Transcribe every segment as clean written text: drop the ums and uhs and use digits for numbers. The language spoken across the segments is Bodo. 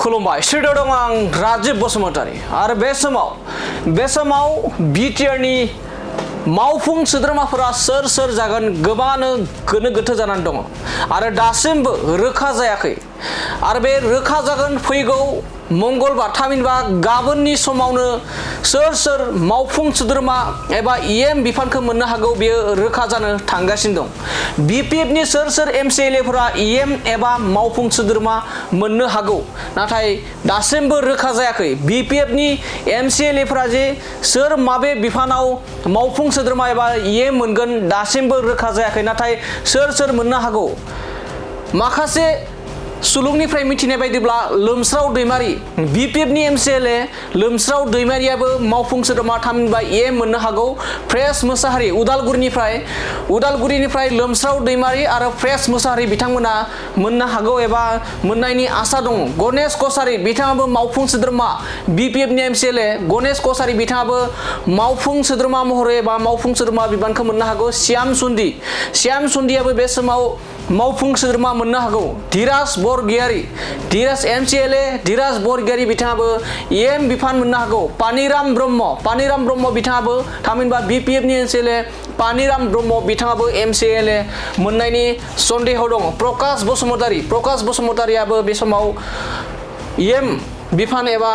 खुलुमबाय स्टुडिअ दं आं राजीव बसुमतारी आरो बे समाव बिटिआरनि मावफुं सोद्रोमाफोरा सोर जागोन गोबाङानो गोनो गोथो जानानै दङ आरो दासिमबो रोखा जायाखै आरो बे रोखा जागोन फैगौ मंगलबार थामहिनबा गाबोननि समावनो सोर मावफुं सोद्रोमा एबा इएम बिफानखौ मोननो हागौ बेयो रोखा जानो थांगासिनो दं। बिपिएफनि सोर एमसिएलएफोरा इएम एबा मावफुं सोद्रोमा मोननो हागौ नाथाय दासिमबो रोखा जायाखै। बिपिएफनि एमसिएलएफोरा जे सोर माबे बिफानाव मावफुं सोद्रोमा एबा इएम मोनगोन दासिमबो रोखा जायाखै नाथाय सोर मोननो हागौ माखासे सुलुंनिफ्राय मिथिनाय बायदिब्ला लोमस्राव दैमारि बिपिएफनि एमसिएलए लोमस्राव दैमारियाबो मावफुं सोद्रोमा थामहिनबा इएम मोननो हागौ। प्रेस मोसाहारि उदालगुरिनिफ्राय लोमस्राव दैमारि आरो प्रेस मोसाहारि बिथांमोना मोननो हागौ एबा मोननायनि आसा दङ। गणेश कसारि बिथाङाबो मावफुं सोद्रोमा बिपिएफनि एमसिएलए गणेश कसारि बिथाङाबो मावफुं सोद्रोमा महरै एबा मावफुं सोद्रोमा बिबानखौ मोननो हागौ। श्याम सुन्दियाबो बे समाव मावफुं सोद्रोमा मोननो हागौ। धीराज एमसिएलए धीराज बरगयारी बिथाङाबो इएम बिफान मोननो हागौ। पानिराम ब्रह्म बिथाङाबो थामहिनबा बिपिएफनि एमसिएलए पानिराम ब्रह्म बिथाङाबो एमसिएलए मोननायनि सन्देह दङ। प्रकाश बसुमतारियाबो बे समाव इएम बिफान एबा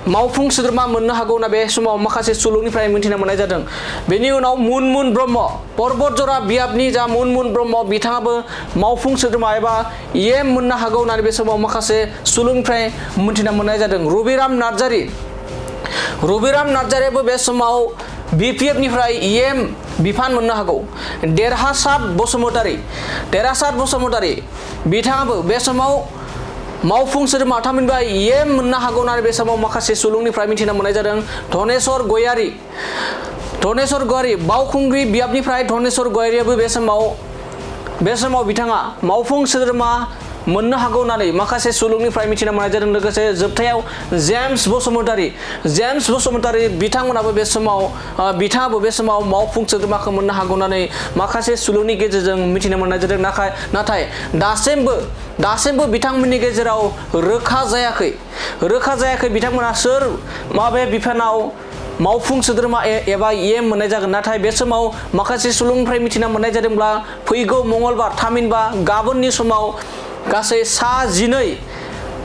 मावफुं सोद्रोमा मोननो हागौ ना बे समाव माखासे सुलुंनिफ्राय मिथिना मोननाय जादों। बेनि उनाव मुनमुन ब्रह्म पर्बतजरा बियाबनि जा मुनमुन ब्रह्म बिथाङाबो मावफुं सोद्रोमा एबा इएम मोननो हागौ होननानै बे समाव माखासे सुलुंनिफ्राय मिथिना मोननाय जादों। रबिराम नार्जारियाबो बे समाव बिपिएफनिफ्राय इएम बिफान मोननो हागौ। देरहासात बसुमतारी बिथाङाबो बे समाव मावफुं सोद्रोमा थामहिनबा इएम मोननो हागौ होननानै बे समाव माखासे सुलुंनिफ्राय मिथिना मोननाय जादों। धनेश्वर गयारी बावखुंग्रि बियाबनिफ्राय धनेश्वर गयारियाबो बे समाव बिथाङा मावफुं सोद्रोमा मोननो हागौ होननानै माखासे सुलुंनिफ्राय मिथिना मोननाय जादों। लोगोसे जोबथायाव जेम्स बसुमतारी बिथांमोनाबो बिथाङाबो बे समाव मावफुं सोद्रोमाखौ मोननो हागौ होननानै माखासे सुलुंनि गेजेरजों मिथिना मोननाय जादों। नाथाय दासिमबो बिथांमोननि गेजेराव रोखा जायाखै बिथांमोना सोर माबे बिफानाव मावफुं सोद्रोमा एबा इएम मोननाय जागोन। नाथाय बे समाव माखासे सुलुंनिफ्राय मिथिना मोननाय जादोंब्ला फैगौ मंगलबार थामहिनबा गाबोननि समाव गासै 12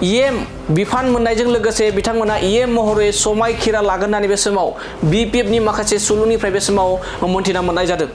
इएम बिफान मोननायजों लोगोसे बिथांमोना इएम महरै समायखिरा लागोन होननानै बे समाव बिपिएफनि माखासे सुलुंनिफ्राय बे समाव मोनथिना मोननाय जादों।